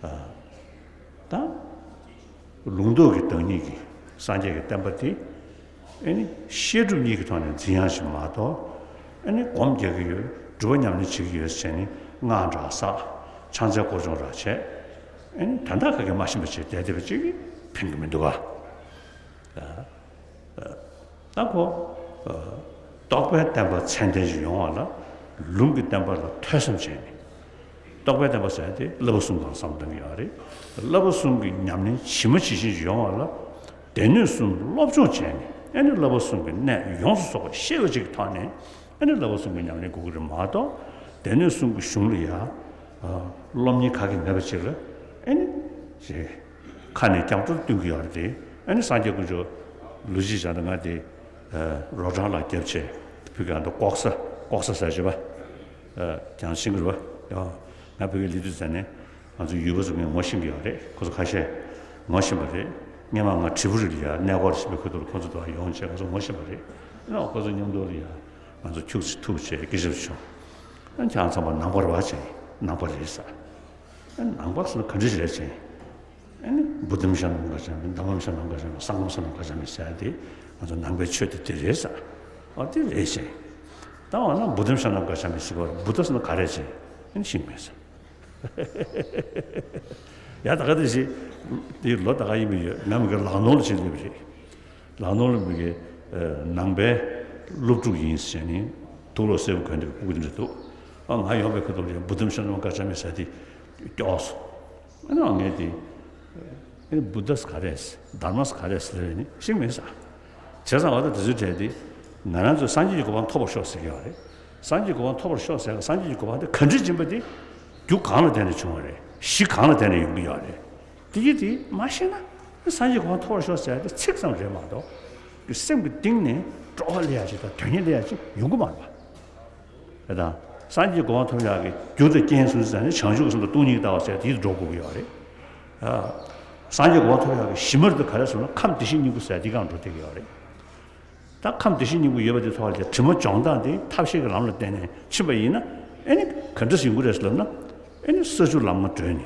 ཨ། ད་ལུང་རྟོགས་ཀྱི་བདག་ཉིད་ཀྱི་སངས་རྒྱས་ཀྱི་བསྟན་པ་དེ། ཨེ་ནི་བཤད་སྒྲུབ་གཉིས་ཀྱི་ཐོག་ནས་འཛིན་ཡག་ཞིག་མ་གཏོགས། ཨེ་ནི་སྒོམ་རྒྱག་གི་ཡོད། སྒྲུབ་པ་ཉམས་ལེན་བྱེད་ཀྱི་ཡོད་ཟེར་ནས་སྔགས་འདྲ་བསགས། ཕྱག་འཚལ་སྐོར་སྦྱོང་འདྲ་བྱས། ཨེ་ནི་ད་ལྟ་ག་གེ་མ་ཤེས་པ་བྱས་བསྡད་བསྡད་པ་ཅིག་གིས་ཕན་གྱི་མི་འདུག་ག། ད་ཁོ། རྟོགས་པའི་བསྟན་པ་ཚད་ལྡན་ཞིག་ཡོང་བ་ལ་ལུང་གི་བསྟན་པ་ལ་ཐོས་བསམ་བྱས་ནས། རྟོགས་པའི་བསྟན་པ་ཟེར་ཏེ་བསླབ་པ་གསུམ་གང་བསམ་བཏང་གི་ཡོད་རེད། བསླབ་པ་གསུམ་གྱི་ཉམས་ལེན་ཇི་མ་ཇི་བཞིན་ཞིག་ཡོང་བ་ལ། སྡེ་སྣོད་གསུམ་སློབ་སྦྱོང་བྱས་ནས། ཨེ་ནི་བསླབ་པ་གསུམ་གྱི་གནད་ཡོངས་སུ་རྫོགས་པ་ཤེས་པ་ཅིག་གི་ཐོག་ནས། ཨེ་ནི་བསླབ་པ་གསུམ་གྱི་ཉམས་ལེན་དགོས་ཀྱི་རེད་མ་གཏོགས། སྡེ་སྣོད་གསུམ་གྱི་གཞུང་ལ་ཡ། སློབ་གཉེར་ག་གེ་མེད་པ་ཅིག་ལ། ཨེ་ནི། ཅེས། ཁ་ནས་སྐྱབས་འགྲོ་བཏོན་གྱི་ཡོད་རེད་དེ། ཨེ་ནི་སངས་རྒྱས་དཀོན་མཆོག་ལོ་གཅིག་བྱས་ན་ང་དེ། རོ་བྲང་ལ་བརྒྱབ་བྱས། བུ་ག་འདི་ལྐོག་ཟ་ལྐོག་ཟ་ཟ་བྱེད་པ། ཀྱང་ཤིང་གི་རུ་བ། ང་བུ་གའི་ལི་དུས་ཟ་ནས། ང་ཚོ་ཡུལ་པ་ཚོ་ངས་ངོ་ཤེས་ཀྱི་ཡོད་རེད། ཁོ་ཚོ་ཁ་ཤས་ངོ་ཤེས་པ་རེད། སྔན་མ་ང་དྲིལ་བུ་རི་ལ་ཡ་གནས་སྐོར་ཞིག་པའི་ཁུལ་དུ་ཁོ་ཚོ་དུ་ཡོང་བྱས་ཁོ་ཚོ་ངོ་ཤེས་པ་རེད། ཨ་ཁོ་ཚོ་མཉམ་དུ་ལ་ཡ་ང་ཚོ་ཁྱུག་ཙམ་ཐུག་བྱས་སྐད་ཆ་བྱུང་། ཨ་ཁྱེད་རང་ཚང་མ་ནང་པ་རེད་པ་ཅེས། ནང་པ་རེད་ཟེར། ཨ་ནང་པ་ཟེར་ན་ག་འདྲ་ཞིག་རེད་ཅེས། ཨ་ནི་བུ་དྷམ་ཤ་ནམ་ག་ཅ་མི། དྷམ་མམ་ཤ་ནམ་ག་ཅ་མི། སང་གྷམ་ཤ་ནམ་ག་ཅ་མི་ཟེར་ཡ་དེ་ང་ཚོ་ནང་པའི་ཆོས་དེ་དེ་རེད་ཟེར། ཨ་དེ་རེད་ཅེས། ད་འོ་ན་བུ་དྷམ་ཤ་ནམ་ག་ཅ་མི་ཟེར་བ་བུདྡྷ་ཟེར་ན་ག་རེ་ཅེས། ཨ་ནི་ཤེས་མེད་ཟེར། ཡ་ད་ག་དེ་ཞིག་དེ་ལོ་ད་ག་ཡིན་པ་ཡོད། ང་མི་ག་ལག་ནོར་ལ་ཕྱིན་ཡོད་པ་རེད། ལག་ནོར་ལ་མི་གའི་ནང་པའི་སློབ་ཕྲུག་ཡིན་ཟེར་ནས་དུག་ལོག་སེར་པོ་གོན་ཏེ་སྤུ་གུ་འདི་འདྲ་འདུག་ཨ་ང་ཡོང་པའི་ཁ་ཐུག་ལ་བུ་དྷམ་ཤ་ནམ་ག་ཅ་མི་ཟེར་དེ་སྐྱོགས་སོང་། ཨ་ནི་ངས་དེ་ཨ་ནི་བུདྡྷ་ཟེར་ག་རེ་ཟེར། དྷརྨ་ཟེར་ག་རེ་ཟེར་ལབ་ནི་ཤེས་མེད་ཟེར། བྱས་ཙང་བ་ད་དེ་ཚོའི་གྲས་དེ་ང་རང་ཚོས་སངས་རྒྱས་ཀྱི་གོ་འཕང་ཐོབ་པར་ཤོག་ཟེར་གྱི་ཡོད་རེད། སངས་རྒྱས་ཀྱི་གོ་འཕང་ཐོབ་པར་ཤོག་ཟེར་ག་སངས་རྒྱས་ཀྱི་གོ་འཕང་དེ་ག་འདྲས་ཡིན་པ་དེ་རྒྱུ་གང་ལ་བརྟེན་ནས་བྱུང་བ་རེད། གཞི་གང་ལ་བརྟེན་ནས་ཡོང་གི་ཡོད་རེད། དེ་ཡིན་དེ་མ་ཤེས་ན། སངས་རྒྱས་གོ་འཕང་ཐོབ་པར་ཤོག་ཟེར་ཡ་དེ་ཚིག་ཙམ་རེད་མ་གཏོགས། སེམས་ཀྱི་གཏིང་ནས་སྤྲོ་བ་སླེབས་ཡ་ཅིག་དང་དོན་གཉེར་སླེབས་ཡ་ཅིག་ཡོང་གི་མ་རེད་པ། དེ་དང་། སངས་རྒྱས་གོ་འཕང་ཐོབ་ཡག་གི་རྒྱུ་དང་རྐྱེན་སུ་ཟེར་ནས་བྱང་ཆུབ་ཀྱི་སེམས་དང་སྟོང་ཉིད་ལྟ་བ་ཟེར་དེ་འགྲོ་དགོས་ཀྱི་ཡོད་རེད། ཨ། སངས་རྒྱས་གོ་འཕང་ཐོབ་ཡག་གི་གཞི་མ་རེད་དེ་ག་རེ་ཟེར་ན་ཁམས་བདེ་གཤེགས་སྙིང་པོ་ཟེར་དེ་གང་འགྲོ་བསྡད་ཀྱི་ཡོད་རེད། ད་ཁམས་བདེ་གཤེགས་སྙིང་པོ་ཡོད་པ་དེ་ཐོག་ལ་དྲི་མ་སྦྱོང་སྟངས་དེ་ཐབས་ཤེས་ཀྱི་ལམ་ལ་བརྟེན་ནས་ཕྱིན་པ་ཡིན་ན། ཨེ་ནི་ག་འདྲ་ཞིག་ཡོང་གི་རེད་ཟེར་ལབ་ན། ཨེ་ནི་ས་བཅུ་ལམ་ལྔ་བགྲོད་ནས།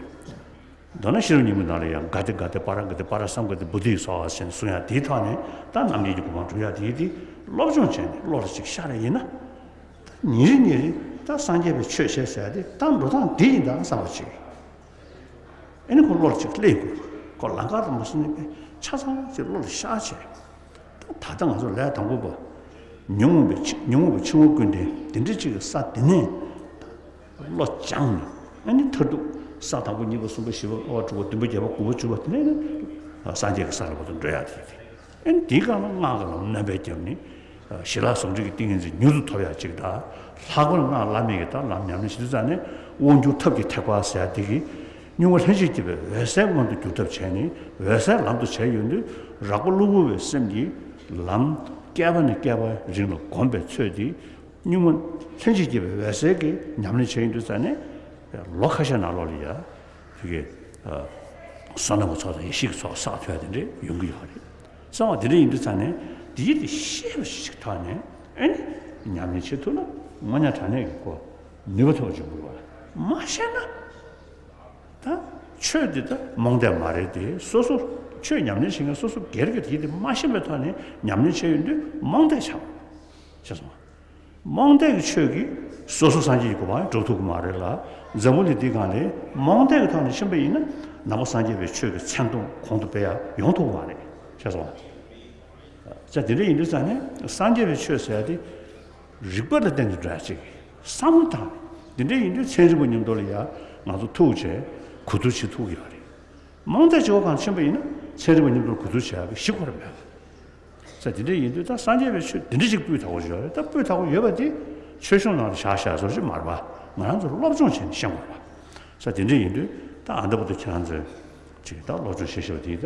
མདོར་ན་ཤེས་རབ་སྙིང་པོའི་ནང་ལ་ཡང་ག་ཏེ་ག་ཏེ་པ་ར་ག་ཏེ་པ་ར་སཾ་ག་ཏེ་བོ་དྷི་སྭཱ་ཧཱ་ཟེར་ནས་གསུང་ཡ་དེའི་ཐོག་ནས་ད་རྣམ་མཁྱེན་གྱི་གོ་འཕང་འགྲུབ་ཡ་དེ་དེ་སློབ་སྦྱོང་བྱས་ནས་བློ་ལ་ཅིག་ཤར་ཡ་ཡིན་ན། ད་ཉིན་རེ་ཉིན་རེ་ད་སངས་རྒྱས་པའི་ཆོས་བྱས་ཟེར་ཡ་དེ་ད་འགྲོ་སྟངས་འདི་ཡིན་ད་བསམ་པ་ཅིག་ཨེ་ནི་ཁོ་བློ་ལ་ཅིག་སླེབས་དགོས། ཁོ་ལམ་ཁ་དང་མ་སོང་ནས་པས་ཆ་ཚང་ཅིག་བློ་ལ་ཤར་བྱས། ད་ད་ལྟ་ང་ཚོ་ལས་དང་པོ་པ། ཉོན་མོངས་པའི་ཆ་ཉོན་མོངས་པའི་ཆུ་བོ་ཀུན་ལྡན་དེ་འདྲ་ཅིག་གི་ས་དེ་ནས་བློ་སྦྱངས་ནས། ཨ་ནི་མཐར་ཐུག་ས་དང་པོ་གཉིས་པ་གསུམ་པ་བཞི་པ་ལྔ་པ་དྲུག་པ་བདུན་པ་བརྒྱད་པ་དགུ་པ་བཅུ་པ་དེ་ནས་ནི་སངས་རྒྱས་ཀྱི་ས་ལ་བར་དུ་འགྲོ་ཡག་དེ་རེད། ཨ་ནི་དེའི་སྒང་ལ་སྔགས་ཀྱི་ལམ་སྣོན་པ་བརྒྱབ་ནས་ཞི་ལྷག་ཟུང་འབྲེལ་གྱི་ཏིང་ངེ་འཛིན་མྱུར་དུ་ཐོབ་ཡག་ཅིག་དང་། ལྷག་པར་སྔགས་བླ་མེད་ཀྱི་ད་ལམ་ཉམས་ལེན་བྱེད་དུས་ཙང་ནས་དབང་སྒྱུར་ཐབས་ཀྱི་ཐེག་པ་ཟེར་ཡག་དེ་གི་གཉུག་མ་ལྷན་ཅིག་སྐྱེས་པའི་འོད་གསལ་མངོན་དུ་གྱུར་ཐབས་བྱས་ནས་འོད་གསལ་ལམ་དུ་བྱས་ཡོང་དུས་རགས་པ་གློ་བུར་བའི་སེམས་ཀྱིས་ལམ་བསྐལ་པ་ནས་བསྐལ་པ་རིང་ལ་གོམས་པའི་ཚོད་དེ། གཉུག་མ་ལྷན་ཅིག་སྐྱེས་པའི་འོད་གསལ་གྱི་ཉམས་ལེན་བྱས་ཡོང་དུས་ཙང་ནས་ལོ་ཁ་ཤས་ནང་ལོགས་ལ་ཡ། དེ་གའི་བསོད་ནམས་ཀྱི་ཚོགས་དང་ཡེ་ཤེས་ཀྱི་ཚོགས་བསགས་ཐུབ་ཡ་དེ་འདྲ་ཡོང་གི་ཡོད་རེད། གསང་བ་དེ་འདྲ་ཡིན་དུས་ཙང་ནས་དེའི་དེ་ཤེས་པ་ཞིག་ཐོག་ནས་ཨེ་ནི་ཉམས་ལེན་བྱེད་ཐུབ་ན་དངོས་གནས་དྲང་གནས་ཀྱི་ཁོ་ནུས་པ་ཐོབ་པ་ཅིག་འབུལ་བ་མ་ཤེས་ན། ད་ཆོས་འདི་ད་རྨོངས་དད་མ་རེད་དེ། སོ་སོ་ཆོས་ཉམས་ལེན་བྱེད་མཁན་སོ་སོ་སྒེར་གྱི་དེ་དེ་མ་ཤེས་པའི་ཐོག་ནས་ཉམས་ལེན་བྱས་ཡོང་དུས་རྨོངས་དད་ཆགས། ཤེས་སོང་ང་། རྨོངས་དད་ཀྱི་ཆོས་ཀྱིས་སོ་སོ་སངས་རྒྱས་ཀྱི་གོ་འཕང་སྒྲུབ་ཐུབ་ཀྱི་མ་རེད་ལ། འཛམ་བུ་གླིང་འདིའི་སྒང་ལ་རྨོངས་དད་ཀྱི་ཐོག་ནས་ཕྱིན་པ་ཡིན་ན་ནང་པ་སངས་རྒྱས་པའི་ཆོས་ཀྱི་མཚན་མཐོང་གོང་དུ་སྤེལ་ཡ་ཡོང་ཐུབ་ཀྱི་མ་རེད། ཤེས་སོང་ང་། ཅག་དེ་འདྲ་ཡིན་དུས་ཙང་ནས་སངས་རྒྱས་པའི་ཆོས་ཟེར་ཡ་དེ་རིགས་པ་ལ་བརྟེན་ནས་འགྲོ་ཡ་ཅིག་བསམ་བློ་བཏང་ནས། དེ་འདྲ་ཡིན་དུས་ཚན་རིག་པ་མཉམ་དུ་ལ་ཡ་ང་ཚོ་ཐུག་བྱས་གོ་བསྡུར་བྱེད་ཐུབ་ཀྱི་ཡོད་རེད། རྨོངས་དད་ཆེ་བ་གང་ཕྱིན་པ་ཡིན་ན་ཚན་རིག་པ་མཉམ་དུ་གོ་བསྡུར་བྱེད་ཡ་གི་གཞི་ཁོ་ར་མེད་པ། ས་དེ་འདྲ་ཡིན་དུས་ད་སངས་རྒྱས་པའི་ཆོས་དེ་འདྲ་ཞིག་སྤུས་དག་པོ་ཡོད་རེད། ད་སྤུས་དག་པོ་ཡོད་པ་དེ་ཆོས་གཞུང་ནང་ལ་བཞག་བཞག་བཟོ་ཞིག་མ་རེད་པ། ང་རང་ཚོ་སློབ་སྦྱོང་བྱས་ནས་ཤེས་དགོས་རེད་ ས་དེ་འདྲ་ཡིན་དུས་ད་ཨ་ད་བར་དུ་ཁྱེད་རང་ཚོས་ཅིག་ད་སློབ་སྦྱོང་བྱེད་ཤོག་དེ་ད་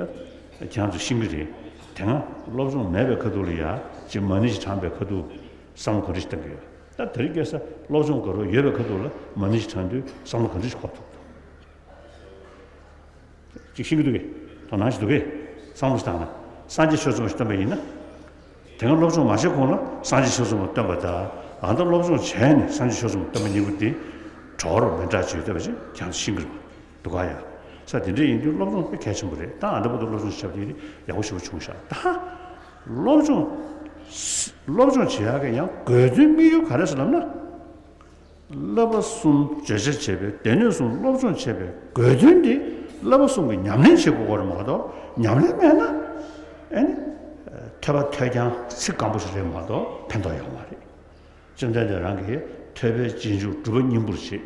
ཁྱེད་རང་ཚོས་ཤེས་ཀྱི་རེད། དེ་སྔ་སློབ་སྦྱོང་མེད་པའི་ཁ་ཐུག་ལ་ཡ་ཅིག་མ་ཎི་ཞིག་བགྲངས་པའི་ཁ་ཐུག་བསམ་བློ་ག་འདྲ་ཞིག་གཏོང་གི་ཡོད། ད་དེ་རིང་ཁ་སང་སློབ་སྦྱོང་དགའ་རབ་ཡོད་པའི་ཁ་ཐུག་ལ་མ་ཎི་ཞིག་བགྲངས་དུས་བསམ་བློ་ག་འདྲ་ཞིག་འཁོར་ཐུབ་འདུག་ཅིག་ཤེས་ཀྱི་འདུག་གས། དོ་སྣང་ཞིག་འདུག་གས། བསམ་བློ་ཞིག་བཏང་ན། སངས་རྒྱས་ཆོས་ཚོགས་མ་ཞིག་བཏོན་པ་ཡིན་ན། དེ་སྔ་སློབ་སྦྱོང་མ་བྱས་གོང་ལ་སངས་རྒྱས་ཆོས་ཚོགས་མ་བཏོན་པ་དང་། ཨ་ད་སློབ་སྦྱོང་བྱས་ནས་སངས་རྒྱས་ཆོས་ཚོགས་མ་བཏོན་པ་གཉིས་པོ་དེ་གྲོགས་རོགས་མི་འདྲ་ཅིག་ཡོད་པ་ཞིག་ཁྱེད་ཚོས་ཤེས་ཀྱི་རེད་འདུག་ག་ཡ། ས་དེ་འདྲ་ཡིན་དུས་སློབ་སྦྱོང་དཔེ་གལ་ཆེན་པོ་རེད། ད་ཨ་ད་བར་དུ་སློབ་སྦྱོང་བྱས་པ་དེ་ཡག་པོ་ཞེ་པོ་བྱུང་ཤག་ད་སློབ་སྦྱོང་སློབ་སྦྱོང་བྱེད་ཡག་གི་ཡང་དགོས་དོན་དམིགས་ཡུལ་ག་རེ་ཟེར་ལབ་ན། བསླབ་པ་གསུམ་བརྗོད་བྱ་བྱས་པའི་སྡེ་སྣོད་གསུམ་སློབ་སྦྱོང་བྱས་པའི་དགོས་དོན་དེ་བསླབ་པ་གསུམ་གྱི་ཉམས་ལེན་བྱེད་དགོས་པ་རེད་མ་གཏོགས། ཉམས་ལེན་མེད་ན་ཨེ་ནི་ཐོས་པ་ཐོས་རྐྱང་ཚིག་སྐམ་པོ་ཞིག་རེད་མ་གཏོགས་ཕན་ཐོགས་ཡོད་མ་རེད། བཅོམ་ལྡན་འདས་རང་གིས་ཐོས་པའི་རྗེས་འཇུག་སྒྲུབ་པ་སྙིང་པོར་བྱེད།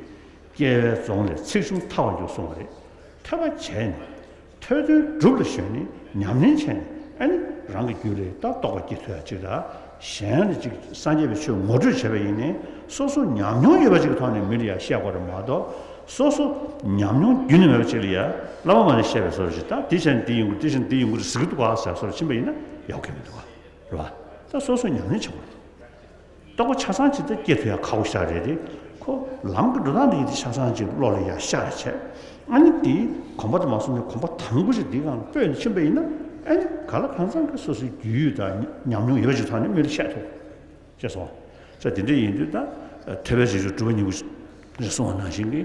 སྐྱེ་བའི་རྫོང་ལས་ཚེགས་ཆུང་ཐར་བར་འགྱུར་གསུངས་པ་རེད། ཐོས་པ་བྱས་ནས། ཐོས་དོན་སྒྲུབ་ལ་གཞོལ་ནས་ཉམས་ལེན་བྱས་ནས་ཨ་ནི་རང་གི་རྒྱུད་ལ་ད་རྟོགས་པ་སྐྱེ་ཐུབ་ཡ་གཅིག་དང་། གཞན་ལ་གཅིག་སངས་རྒྱས་པའི་ཆོས་ངོ་སྤྲོད་བྱས་པ་ཡིན་ནའི་སོ་སོ་ཉམས་མྱོང་ཡོད་པ་ཅིག་གི་ཐོག་ནས་མི་ལ་ཡ་བཤད་དགོས་རེད་མ་གཏོགས། སོ་སོ་ཉམས་མྱོང་རྒྱུན་ནས་མེད་པ་ཅིག་ལ་ཡ་བླ་མ་མ་ནས་བཤད་པའི་བཟོ་འདྲ་ཅིག་ད་འདི་བྱས་ནས་འདི་ཡོང་གི་རེད། འདི་བྱས་ནས་འདི་ཡོང་གི་རེད་ཟེར་གི་འདུག་ག་ཟེར་བཟོ་འདྲ་ཕྱིན་པ་ཡིན་ན་ཡག་གི་མི་འདུག་ག་རེད་བ། ད་སོ་སོ་ཉམས་ལེན་བྱེད་དགོས་རེད། རྟོགས་པ་ཆ་ཚང་ཅིག་ད་སྐྱེ་ཐུབ་ཡ་ཁག་པོ་ཞིག་རེད་དེ། ཁོ་ལམ་གྱི་འགྲོ་སྟངས་འདི་ཡིན་དེ་ཆ་ཚང་ཅིག་བློ་ལ་ཡ་ཤར་བྱས། ཨ་ནི་དེའི་གོམ་པ་དེ་མ་སོང་ནས་གོམ་པ་དང་པོ་ཞིག་འདིའི་སྒང་ལ་སྤོས་ནས་ཕྱིན་པ་ཡིན་ན། ཨ་ནི་ག་ལ་གང་འཚམ་གྱི་སོ་སོའི་རྒྱུས་ཡོད་དང་ཉམས་མྱོང་ཡོད་པ་ཅིག་ཐོག་ནས་མི་ལ་བཤད་ཐུབ། ཅེས་སོ། ཅེས་དེ་འདྲ་ཡིན་དུས་ད་ཐོས་པའི་རྗེས་འཇུག་སྒྲུབ་པ་སྙིང་པོ་རེད་གསུངས་པ་ནང་བཞིན་གྱི་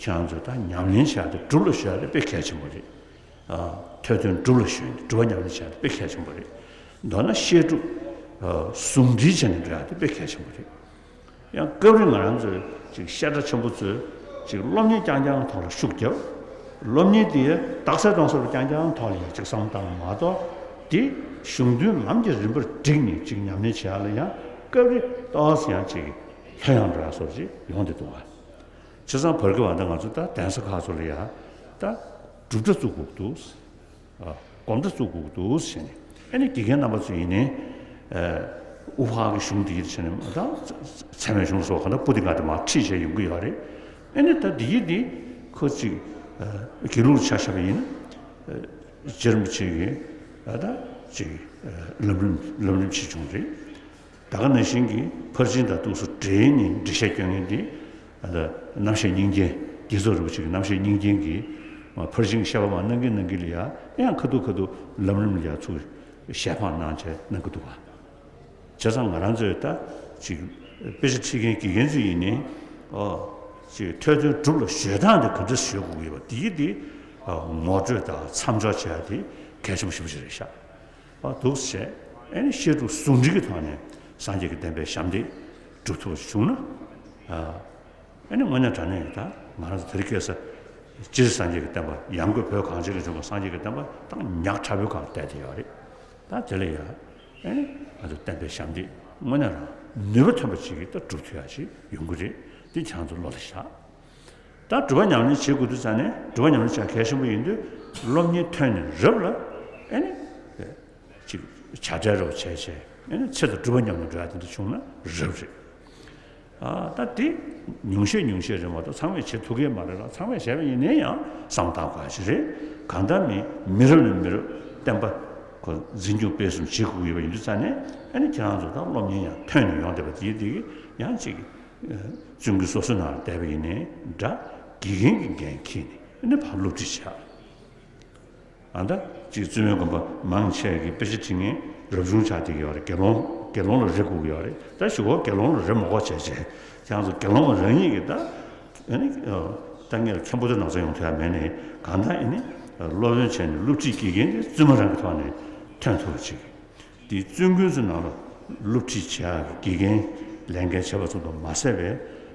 ཁྱེད་རང་ཚོས་ད་ཉམས་ལེན་བྱ་དེ་སྒྲུབ་ལ་གཞོལ་ཡ་དེ་དཔེ་གལ་ཆེན་པོ་རེད། ཐོས་དོན་སྒྲུབ་ལ་གཞོལ་ནས་སྒྲུབ་པ་ཉམས་ལེན་བྱ་དེ་དཔེ་གལ་ཆེན་པོ་རེད། མདོར་ན་བཤད་སྒྲུབ་ཟུང་འབྲེལ་བྱས་ནས་འགྲོ་ཡ་དེ་དཔེ་གལ་ཆེན་པོ་རེད། ཡང་སྐབས་རེ་ང་རང་ཚོས་ཅིག་བཤད་གྲྭ་ཆེན་པོ་ཚོས་ཅིག་སློབ་གཉེར་རྐྱང་རྐྱང་ཐོག་ལ་ཤུགས་རྒྱབ། སློབ་གཉེར་དེ་རྟགས་གསལ་གཏོང་ས་རུ་རྐྱང་རྐྱང་ཐོག་ལ་ཡང་ཅིག་བསམ་བློ་བཏང་བ་མ་གཏོགས། དེ་གཞུང་དོན་ལམ་གྱི་རིམ་པར་བསྒྲིགས་ནས་ཅིག་ཉམས་ལེན་བྱེད་ཡ་ལ་ཡང་སྐབས་རེ་ཏོག་ཙམ་ཡང་ཅིག་ལྷོད་ཡངས་འགྲོ་ཡ་སོགས་ཅིག་ཡོང་བསྡད་འདུག་བ། བྱས་ཙང་བར་སྐབས་ཨ་ད་ང་ཚོ་ད་གདན་ས་ཁག་ཚོ་ལ་ཡ་ད་སྒྲུབ་གྲྭ་བཙུགས་དགོས་འདུག་ཨ། སྒོམ་གྲྭ་བཙུགས་དགོས་འདུག་ཟེར་ནས། ཨ་ནི་དགེ་རྒན་རྣམ་པ་ཚོ་ཡིན་ནའི། ཨ། དབུ་ཕར་གྱི་གཞུང་འདི་ཡིན་ཟེར་ནས་ད་ཚད་མའི་གཞུང་སོགས་ག་ན་པོ་ཏི་ང་དེ་མར་ཁྲིད་བྱས་ཡོང་གི་ཡོད་རེད། ཨ་ནི་ད་འདི་ཡིན་འདི་ཁོ་ཅིག་ཨ། དགེ་ལུགས་ཆ་བཞག་པ་ཡིན་ན། ཨ། རྗེ་རིན་པོ་ཆེ་གི་ཨ་ད་ཅིག་ཨ། ལམ་རིམ་ལམ་རིམ་ཞིག་བྱུང་རེད། ད་ག་ནང་བཞིན་གྱི་ཕར་ཕྱིན་དང་ཏུའུ་སུ་འབྲེལ་ནས་འགྲེལ་བཤད་སྐྱོན་མཁན་འདི། ཨ་ད་རྣམ་བཤད་སྙིང་རྗེ། དགེ་ཚོགས་རིན་པོ་ཆེ་གི་རྣམ་བཤད་སྙིང་རྗེ་གིས་ཕར་ཕྱིན་གྱི་བཤད་པ་མར་གནང་གིན་གནང་གིན་ལ་ཡ་ཡང་ཁ་ཐུག་ཁ་ཐུག་ལམ་རིམ་ལ་ཡ་ཚུར་ཞལ་འཕངས་གནང་བྱས་གནང་གི་འདུག་ག་བྱས་ཙང་ང་རང་ཚོས་ད་ཅིག་དཔེ་ཆ་ཁྲིད་མཁན་དགེ་རྒན་ཚོ་ཡིན་ནའི། ཨོ། ཅིག་ཐོས་དོན་སྒྲུབ་ལ་གཞོལ་སྟངས་དེ་ག་འདྲ་གཞོལ་དགོས་ཀྱི་ཡོད་པ་དེ་ཡིན་དེ། ཨ། ངོ་སྤྲོད་དང་མཚམས་འཇོག་བྱེད་ཡ་དེ་གལ་ཆེན་པོ་ཞེ་པོ་ཞིག་རེད་ཤག་ཨ། འདུག་སེ་བྱས། ཨ་ནི་བཤད་སྒྲུབ་ཟུང་འབྲེལ་གྱི་ཐོག་ནས་སངས་རྒྱས་ཀྱི་བསྟན་པའི་ཞབས་འདེགས་སྒྲུབ་ཐུབ་པ་བྱུང་ན། ཨ། ཨ་ནི་དངོས་གནས་དྲང་གནས་ད་ང་རང་ཚོ་དེ་རིང་ཁ་སང་སྤྱིར་སངས་རྒྱས་ཀྱི་བསྟན་པ་ཡང་སྒོས་བོད་གངས་ཅན་ལ་བྱུང་བའི་སངས་རྒྱས་ཀྱི་བསྟན་པ་ད་ཉག་ཕྲ་བོའི་སྒང་ལ་བསྡད་བསྡད་ཡོད་རེད། ད་དེ་ལ་ཡ། ཨ་ནི་ང་ཚོ་བསྟན་པའི་ཞབས་འདེགས་དངོས་གནས་རང་ནུས་པ་ཐོན་པ་ཅིག་གིས་ད་སྒྲུབ་ཐུབ་ཡ་ཞིག་ཡོང་གི་རེད། འདི་ཁྱེད་རང་ཚོ་བློ་ལ་བཞག་ད་སྒྲུབ་པ་ཉམས་ལེན་བྱེད་དགོས་དུས་ཙང་ནས་སྒྲུབ་པ་ཉམས་ལེན་བྱ་གལ་ཆེན་པོ་ཡིན་དུས། སློབ་གཉེར་ཐོན་ནས་རབ་ལ་ཨ་ནི་ཅིག་བྱ་བྲལ་རོགས་བྱས་བྱས། ཨ་ནི་ཚེ་དང་སྒྲུབ་པ་མཉམ་དུ་འགྲོ་ཡ་དེ་འདྲ་བྱུང་ན་རབ་རེད། ཨ། ད་དེ་ཉུང་ཤས་ཉུང་ཤས་རེད་མ་གཏོགས་ཚང་མས་བྱེད་ཐུབ་ཀྱི་མ་རེད་ལ། ཚང་མས་བྱས་པ་ཡིན་ནའི་ཡང་བསམ་བློ་བཏང་དགོས་ཡ་ཞིག་རེད། གང་ལྟར་མི་མི་རབས་ནས་མི་རབས་བསྟན་པ་ཁོ་འཛིན་སྐྱོང་སྤེལ་གསུམ་བྱེད་དགོས་ཀྱི་ཡོད་པ་ཡིན་དུས་ཙང་ནས། ཨ་ནི་ཁྱེད་རང་ཚོ་ད་སློབ་གཉེར་ཡང་ཐོན་ནས་ཡོང་བསྡད་པ་དེ་དེ་ཡང་ཅིག་བཙུན་དགོན་སོ་སོའི་ནང་ལ་བསྡད་པ་ཡིན་ནའི་འདྲ། དགེ་རྒན་གྱི་འགན་འཁྱེར་ནས་ཨ་ནི་ཕར་སློབ་ཁྲིད་བྱས། ཨ། ད་ཅིག་བཙུན་མའི་དགོན་པ་མང་ཆེ་གིས་དཔེ་ཆ་ཁྲིད་མཁན་རབ་བྱུང་ཆགས་བསྡད་ཀྱི་ཡོད་རེད། དགེ་སློང་དགེ་སློང་ལ་རེ་དགོས་ཀྱི་ཡོད་རེད། ད་གཞུག་གུ་དགེ་སློང་ལ་རེ་མ་དགོས་བྱས་བྱས། ཁྱེད་རང་ཚོ་དགེ་སློང་མ་རང་ཉིད་ཀྱིས་ད་ཨ་ནི་ད་ངས་ལ་མཁན་པོ་དེ་ནང་ཚན་ཡོང་ཐུབ་ཡ་མེད་ནའི། གང་ལྟར་ཨ་ནི་སློབ་ཡོན་བྱས་ནས་སློབ་ཁྲིད་དགེ་རྒན་དེ་བཙུན་མ་རང་གི་ཐོག་ནས་ཐོན་ཐུབ་པ་ཅིག་དེ་བཙུན་དགོན་ཚོའི་ནང་ལ་སློབ་ཁྲིད་བྱེད་ཡག་གི་དགེ་རྒན་ལས་འགན་བྱེད་པ་ཙམ་དུ་མ་ཟད་པའི་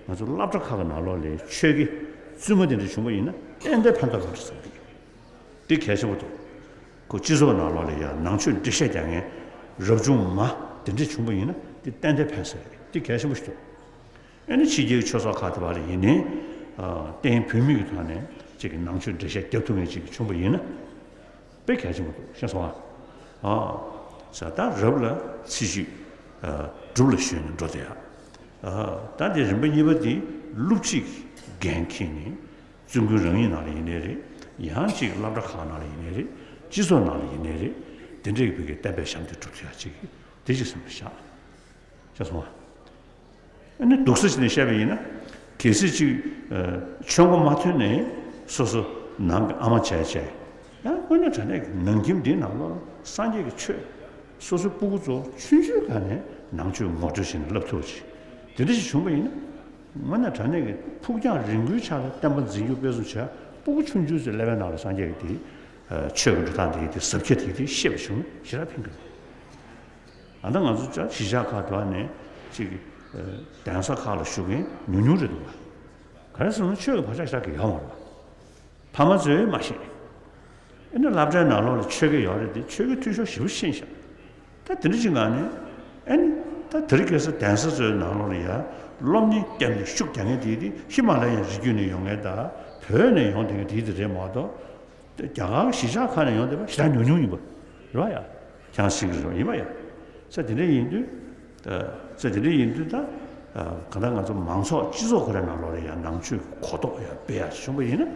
ང་ཚོ་སློབ་གྲྭ་ཁག་གི་ནང་ལོགས་ལ་ཆོས་དགེ་བཙུན་མ་དེ་འདྲ་བྱུང་བ་ཡིན་ན་ཏན་ཏན་ཕན་ཐོགས་ཡོང་གི་རེད་བསམ་གི། དེ་གལ་ཆེན་པོ་འདུག་ཁོ་སྤྱི་ཚོགས་ནང་ལོགས་ལ་ཡང་ནང་ཆོས་འགྲེལ་བཤད་རྒྱག་མཁན་རབ་བྱུང་མ་དེ་འདྲ་བྱུང་བ་ཡིན་ན་དེ་ཏན་ཏན་ཕན་ས་རེད། དེ་གལ་ཆེན་པོ་ཞིག་འདུག་ཨ་ནི་ཕྱི་རྒྱལ་གྱི་ཆོས་ཚོགས་ཁག་དེ་བ་ལ་ཡིན་ནའི། ཨ། བསྟན་བོད་མི་གི་ཐོག་ནས་ཅིག་གི་ནང་ཆོས་འགྲེལ་བཤད་རྒྱབ་ཐུབ་མཁན་ཅིག་བྱུང་བ་ཡིན་ན། དཔེ་གལ་ཆེན་པོ་འདུག་ཤེས་སོང་ཨ། ཨ། ས་ད་རབ་ལ་ཚེ་ཤུལ། ཨ། སྒྲུབ་ལ་གཞོལ་ནས་འགྲོ་བསྡད་ཡ། ཨ། ད་དེ་རིམ་པ་གཉིས་པ་དེ་སློབ་ཁྲིད་ཀྱི་འགན་འཁྱེར་ནས། བཙུན་དགོན་རང་ཉིད་ནང་ལ་ཡིན་ནའི་རེད། ཡང་ཅིག་སློབ་གྲྭ་ཁག་ནང་ལ་ཡིན་ནའི་རེད། སྤྱི་ཚོགས་ནང་ལ་ཡིན་ནའི་རེད། དེ་འདྲའི་བོད་ཀྱི་བསྟན་པའི་ཞབས་འདེགས་སྒྲུབ་ཐུབ་ཡ་ཅིག་དེ་ཅིག་སེམས་ལ་བཞག་ཤེས་སོང་ང་། ཨ་ནི་སྡུག་ས་ཅིག་ནས་བཤད་པ་ཡིན་ན། གལ་སྲིད་ཅིག་ཆོས་མགོ་མ་ཐོན་ནས་སོ་སོ་ནང་གི་ཨ་མ་བྱས་བྱས། ཡང་དངོས་གནས་དྲང་གནས་ཀྱི་ནང་ཁྱིམ་འདིའི་ནང་ལོགས་ལ་སངས་རྒྱས་ཀྱི་ཆོས་སོ་སོའི་སྤུ་གུ་ཚོ་ཆུང་ཆུང་སྒང་ནས་ནང་ཆོས་ངོ་སྤྲོད་བྱས་ནས་བསླབ་ཐུབ་པ་ཅིག་དེ་འདྲ་ཞིག་བྱུང་པ་ཡིན་ན། དངོས་གནས་དྲང་གནས་ཀྱི་ཕུགས་རྒྱང་རིང་པོའི་ཆ་ལ་བསྟན་པ་འཛིན་སྐྱོང་སྤེལ་གསུམ་བྱས། སྤུ་གུ་ཆུང་ཆུང་ཚོའི་ཀླད་པའི་ནང་ལ་སངས་རྒྱས་ཀྱི་དེ་ཆོས་ཀྱི་འགྲོ་སྟངས་དེ་དེ་ཟབ་ཁྱད་དེ་དེ་ཤེས་པ་བྱུང་ན་ཞེ་དྲག་ཕན་གྱི་རེད། ཨ་ད་ང་ཚོ་ཅག་གཞིས་ཆགས་ཁག་དུ་ནས་ཅིག་གདན་ས་ཁག་ལ་བཞུགས་མཁན་ཉུང་ཉུང་རེད་འདུག་བ། ག་རེ་ཟེར་ན་ཆོས་ཀྱི་བག་ཆགས་ཞེ་དྲག་གི་ཡོད་མ་རེད་བ། ཕ་མ་ཚོས་མ་ཤེས། ཨེ་ནི་སློབ་གྲྭའི་ནང་ལོགས་ལ་ཆོས་ཀྱི་ཡོད་རེད་དེ། ཆོས་ཀྱི་འཐུས་ཤོར་ཞེ་པོ་ཕྱིན་ཤག་ད་དེ་འདྲ་ཅིག་ངང་ནས་ཨེ་ནི་ད་དེ་རིང་ཁ་སང་གདན་ས་ཚོའི་ནང་ལོགས་ལ་ཡ་སློབ་གཉེར་བརྒྱབ་ནས་ཤུགས་རྒྱག་མཁན་དེ་དེ་ཧི་མ་ལ་ཡའི་རི་རྒྱུད་ནས་ཡོང་མཁན་དང་བོད་ནས་ཡོང་བསྡད་མཁན་དེ་དེ་རེད་མ་གཏོགས། རྒྱ་གར་གཞིས་ཆགས་ཁག་ནས་ཡོང་བསྡད་པ་ཞེ་དྲག་ཉུང་ཉུང་ཡིན་པ་རེད་བ་ཡ། ཁྱེད་རང་ཤེས་ཀྱི་རེད་བ། ཡིན་པ་ཡ། ས་དེ་འདྲ་ཡིན་དུས། ས་དེ་འདྲ་ཡིན་དུས་ད། གང་ལྟར་ང་ཚོ་མང་ཚོགས་སྤྱི་ཚོགས་ཁོ་རའི་ནང་ལོགས་ལ་ཡ་ནང་ཆོས་གོ་རྟོགས་ཡ་སྤེལ་ཡ་བྱུང་པ་ཡིན་ན།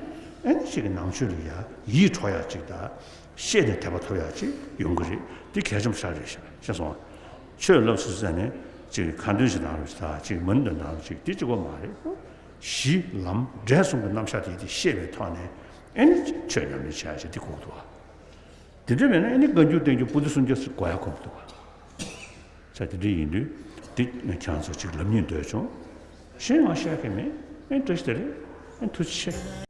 ཨེ་ནི་ཅིག་གི་ནང་ཆོས་ལ་ཡ་ཡིད་འཕྲོག་ཡ་ཅིག་དང་། ཤེས་ནས་དད་པ་ཐོབ་ཡ་ཅིག་ཡོང་གི་རེད། དེ་གལ་ཆེན་པོ་ཞེ་དྲག་རེད་ཤག་ཤེས་སོང་ང་། ཆོས་བསླབ་ཟེར་ཟེར་ནས་ཅིག་ཁ་འདོན་ཞིག་གནང་རོགས་ཞེས་དང་། ཅིག་མ་འདོན་གནང་རོགས་ཅིག་དེ་གཅིག་པོ་མ་རེད། གཞི་ལམ་འབྲས་གསུམ་གྱི་རྣམ་གཞག་དེ་དེ་ཤེས་པའི་ཐོག་ནས་ཨེ་ནི་ཆོས་ཉམས་ལེན་བྱ་ཡ་ཅིག་དེ་དགོས་འདུག་བ། དེ་འདྲ་མེད་ན་ཨེ་ནི་བཀའ་འགྱུར་བསྟན་འགྱུར་པོ་ཏི་སུམ་བརྒྱ་ཟེར་དགོས་ཡ་དགོས་མི་འདུག་བ། ས་དེ་འདྲ་ཡིན་དུས་དེ་ཁྱེད་ཚོ་ཅིག་ལབ་སྙིང་འདོད་བྱུང་། གཞན་ང་བཤད་མཁན་མེད། ཨེ་བཀྲ་ཤིས་བདེ་ལེགས། ཨེ་ཐུགས་རྗེ་ཆེ།